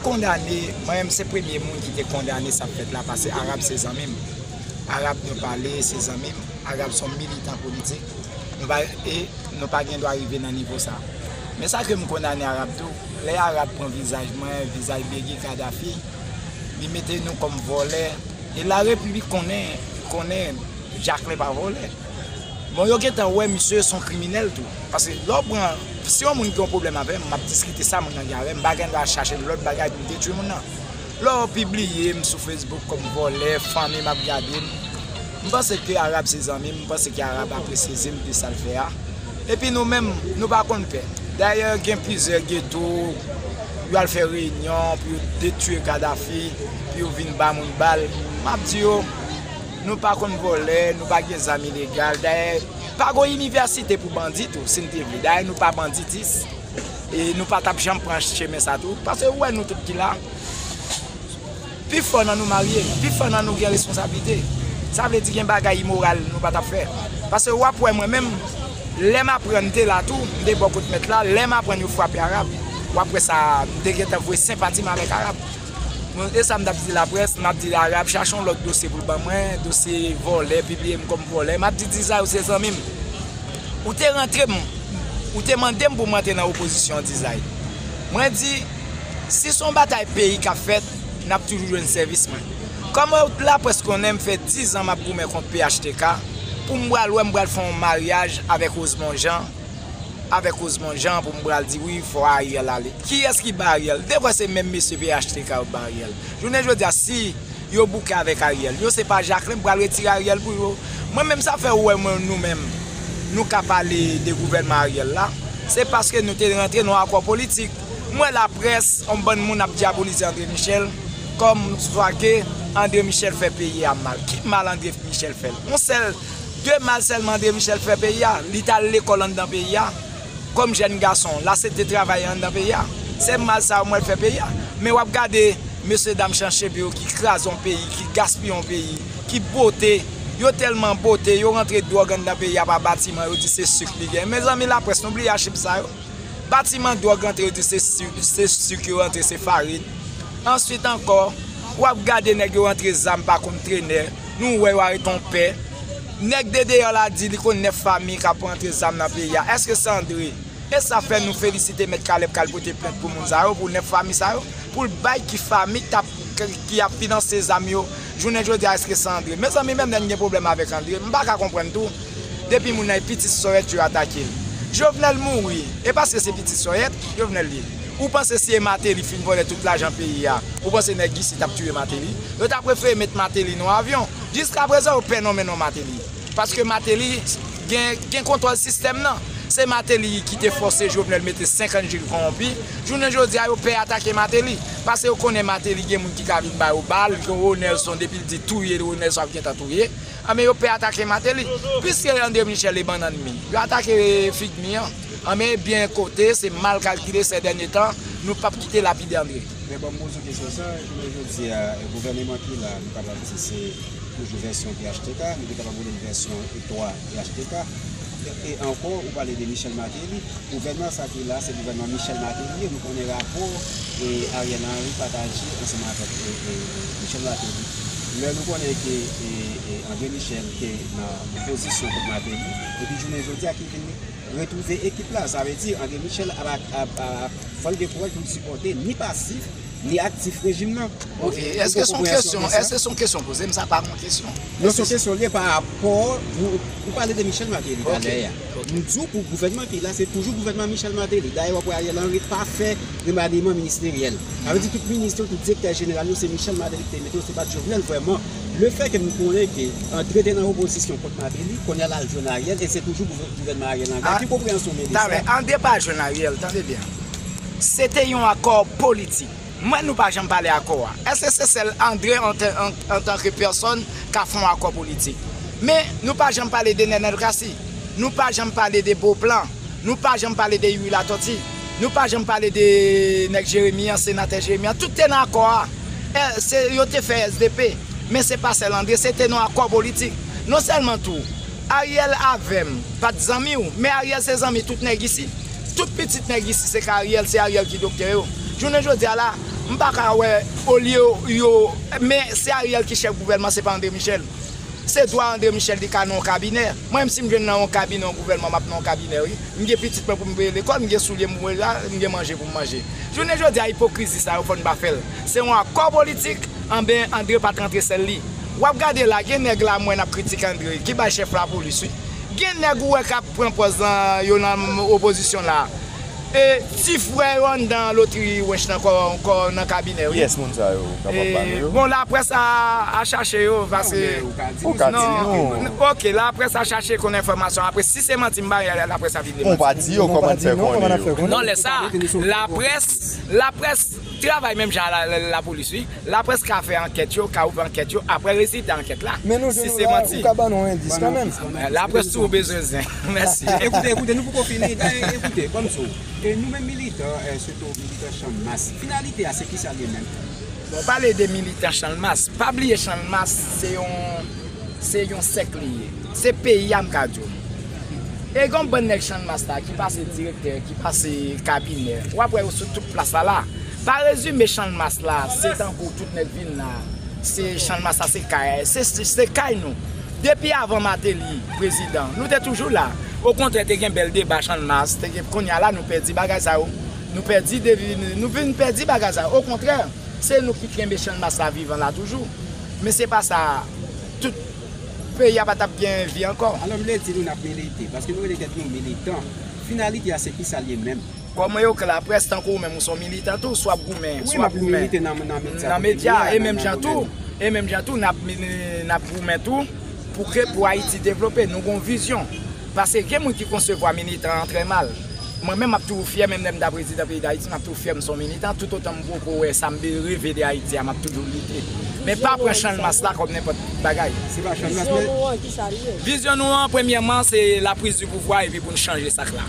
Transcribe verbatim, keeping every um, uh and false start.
Kondane, mwen menm se premye moun ki te kondane sa k fèt la, paske Arab se zanmi m. Arab nou pale, se zanmi m. Arab se yon militan politik. Nou pa, e nou pa gen dwa rive nan nivo sa. Men sa ke m kondane Arab tou, lè Arab pran vizaj mwen, vizaj Begi Kadhafi, li mete nou kòm vòlè. E larepiblik konnen, konnen Jaklen pa vòlè. Bon, yo gentan wè misye se yon kriminèl tou. Paske lè w pran, si yon moun gen yon pwoblèm avè m, m ap diskite sa moun nan gen avè m, m pa gen dwa chache lòt bagay pou m detwi moun nan. Lè w pibliye m sou Facebook kòm vòlè, fanmi m ap gade m, m panse ke Arab se zanmi m, m panse ke Arab apresye zèl de sa l fè a. Epi nou menm, nou pa konn pè. Dayè, gen plizyè geto, yo al fè reyinyon pou yo detwi Kadhafi, pou yo vin ba moun bal. M ap di yo, nou pa konn vòlè, nou pa gen zam ilegal. Dayè, pa gen inivèsite pou bandi tou, si n te vle. Dayè, nou pa banditis. E nou pa t ap janm pran chemen sa tou. Paske ou wè nou tout ki la. Pifò nan nou marye, pifò nan nou gen responsablite. Sa vle di gen bagay imoral nou pa t ap fè. Paske w ap wè mwen menm, lè m aprann m te la tou, m te bò kot mèt la, lè m aprann yo frape Arab, w ap wè sa, m te gentan voye senpati m avèk Arab. Bon, e sa m t ap di laprès, m ap di Arab chache yon lòt dosye pou l ban mwen, dosye vòlè, pibliye m kòm vòlè. M ap di Dizay ou se zanmi m. Ou te rantre m, ou te mande m pou m rantre nan opozisyon Dizay. Mwen di, si se yon batay peyi k ap fèt, n ap toujou jwenn sèvis mwen. Kòm laprès konnen m fè diz an m ap goumen kont P H T K, pou m pral wè m pral fè yon maryaj avèk Rosemond Jean, avèk Rosemond Jean pou m pral di wi, fò Ariel ale. Kiyès ki ba Ariel? Devwa se menm mesye P H T K yo ba Ariel. Jounen jodi a, si yo bouke avèk Ariel, yo se pa Jaklen pral retire Ariel pou yo. Mwen menm sa fè ou wè mwen nou menm, nou ka pale de gouvènman Ariel la, se paske nou te rantre nan akò politik. M wè laprès, yon bann moun ap dyabolize André Michel, kòm kwa ke André Michel fè peyi a mal. Ki mal André Michel fè l? Yon sèl, de mal sèlman André Michel fè peyi a. Li t al lekòl anndan peyi a. Kòm jèn gason, l aksepte travay anndan peyi a. Se mal sa yo m wè l fè peyi a. Men w ap gade mesye dam chanche pye yo ki kraze yon peyi, ki gaspiye yon peyi, ki bote. Yo tèlman bote, yo rantre dwòg anndan peyi a pa batiman, yo di se sik li gen. Mezanmi, laprès, nou bliye a chif sa yo. Batiman dwòg rantre, yo di se sik, se sik yo rantre, se farin. Answit ankò, w ap gade nèg yo rantre zam pa konn trenè, nou wè yo arete yon pè. Nèg de deyò la di li konn nèf fanmi k ap rantre zam nan peyi a. Èske se André? E sa fè nou felisite Mèt Caleb k al pote plent pou moun sa yo, pou nèf fanmi sa yo, pou l bay ki fanmi k t ap, k, ki ap finanse zam yo. Jounen jodi a, èske se André? Mezanmi, menm lè n gen pwoblèm avèk André, m pa ka konprann tou. Depi moun nan e pitit sòyèt, yo atake l. Jovenel mouri, e paske se pitit sòyèt, Jovenel ye. Ou panse si e Martelly fin vòlè tout lajan peyi a, ou panse nèg isit t ap tiye Martelly? Yo ta prefere met Martelly nan yon avyon. Jiskaprezan, yo pè nonmen non Martelly. Paske Martelly gen, gen kontwòl sistèm nan. Se Martelly ki te fòse Jovenel mete senkant jij kòwonpi. Jounen jodi a, yo pè atake Martelly. Paske yo konnen Martelly gen moun ki ka vin ba yo bal, gen Ronelson, depi l di touye, Ronelson ap gentan touye. Anben, yo pè atake Martelly. Piske André Michel e bannann mi, yo atake fig mi an. Anben, byen kote, se mal kalkile sè dènye tan, nou p ap kite lapide André. Men bon, m poze w kesyon sa, jounen jodi a, gouvèneman ki la, nou kapab di se toujou vèsyon P H T K, nou te kapab rele l vèsyon twa P H T K. E, e ankò, ou pale de Michel Martelly. Gouvènman sa ki la, se gouvènman Michel Martelly ye. Nou konnen rapò, e, Ariel Henry pataje ansanm avèk, e, e, e, Michel Martelly. Lè nou konnen ke, e, e, André Michel te nan opozisyon kont Martelly, epi jounen jodi a ki vin retwouve ekip la, sa vle di André Michel ap, ap, ap, ap, fò l gen kouraj pou l sipòte ni pasif, ni aktif rejim nan. Ok, èske se yon kesyon, èske se yon kesyon poze m, sa pa yon kesyon? Non, se yon kesyon li ye pa rapò, nou, ou pale de Michel Martelly talè a. M di w pou gouvènman ki la, se toujou gouvènman Michel Martelly. Dayè, w ap wè Ariel Henry pa fè remaniman ministeryèl. Sa vle di tout minis yo, tout direktè jeneral yo, se Michel Martelly ki te mete yo, se pa t Jovenel vrèman. Lefètke nou konnen ke André te nan opozisyon kont Martelly, kounye a l al jwenn Ariel, e se toujou gouvè-, gouvènman Ariel Henry. Ki konpreyansyon w gen de sa? Talè, André pa jwenn Ariel, tande byen. Se te yon akò politik. Mwen, nou pa janm pale akò a. Èske se sèl André an, an, antanke pèsòn ka fè yon akò politik? Men, nou pa janm pale de Nenel Cassy. Nou pa janm pale de Beauplan. Nou pa janm pale de Youri Latortue. Nou pa janm pale de nèg Jeremi an, senatè Jeremi an. Tout te nan akò a. E, se, yo te fè S D P. Men se pa sèl André, se te nan akò politik. Non sèlman tou, Ariel avè m pa t zanmi w, men Ariel se zanmi tout nèg isit. Tout pitit nèg isit se ka Ariel, se Ariel ki doktè yo. Jounen jodi a la, M pa ka wè, olye yo, men se Ariel ki chèf gouvènman, se pa André Michel. Se dwa André Michel li ka nan yon kabinè. Mwen menm si m jwenn nan yon kabinè, yon gouvènman, m ap nan yon kabinè, wi. M gen pitit mwen pou m voye lekòl, m gen soulye m voye la, m gen manje pou m manje. Jounen jodi a, ipokrizi sa yo, fò n pa fè l. Se yon akò politik, anben André pa t rantre sèl li. W ap gade la, gen nèg la m wè n ap kritike André, ki bay chèf lapolis, wi. Gen nèg ou wè k ap pran pòz nan, yo nan opozisyon la. E ti frè yo anndan lotri wench nan kò, kò nan kabinè, wi. Kiyès moun sa yo? Kapab ba nou yo? Bon, laprès a, a chache yo, pase. Ou ka di nou. Ou ka di non, nou. Ok, laprès a chache konn enfòmasyon. Apre, si se manti m bay, laprès a vin demanti. Bon, pa di yo kòman n fè konnen yo. Non, lè sa, laprès, laprès travay menm jan a la, la, lapolis, wi. Laprès ka fè ankèt yo, ka ouvè ankèt yo, apre rezilta ankèt la. Men nou jwenn ou la, ou ka ban nou endis kanmenm. Laprès tou bezwen zen. Mèsi. Ekoute, ekoute, nou poko fini. E, ekoute, ban m di w. E nou menm militan, e, sitou militan Channmas, finalite a se kisa l ye menm? Bon, pale de militan Channmas, pa bliye Channmas se yon, se yon sèk li ye. Se peyi a m ka di w. E gen yon bann nèg Channmas la ki pase direktè, ki pase kabinè. W ap wè yo sou tout plas la la. Pa rezime Channmas la, se tankou tout nèg vin la. Se Channmas la, se kay, se, se, se kay nou. Depi avan Martelly prezidan, nou te toujou la. Okontrè, te gen bèl deba Channmas, te gen, kounye a la, nou pèdi bagay sa yo. Nou pèdi, nou vin pèdi bagay sa yo. Okontrè, se nou ki kenbe Channmas la vivan la toujou. Men se pa sa, tout peyi a pa t ap gen vi ankò. Alò, m vle di nou n ap milite, paske nou rele tèt nou militan. Finalite a, se kisa l ye menm? Kòman yo k laprès tankou ou menm ou se yon militan tou, swa w ap goumen, swa w ap goumen nan medya, e menm jan tou, e menm jan tou, n ap, n ap goumen tou pou ke, pou Ayiti devlope. Nou gon vizyon. Paske gen moun ki konsevwa militan an trè mal. Mwen menm, m ap toujou fyè, menm lè m ta prezidan peyi Dayiti, m ap toujou fyè m se yon militan, toutotan m poko wè sa m reve de Ayiti a, m ap toujou lite. Men pa pran Channmas la kòm nenpòt bagay. Se pa Channmas, men vizyon nou an, premyèman, se la prise du pouvoir epi pou n chanje sa k la.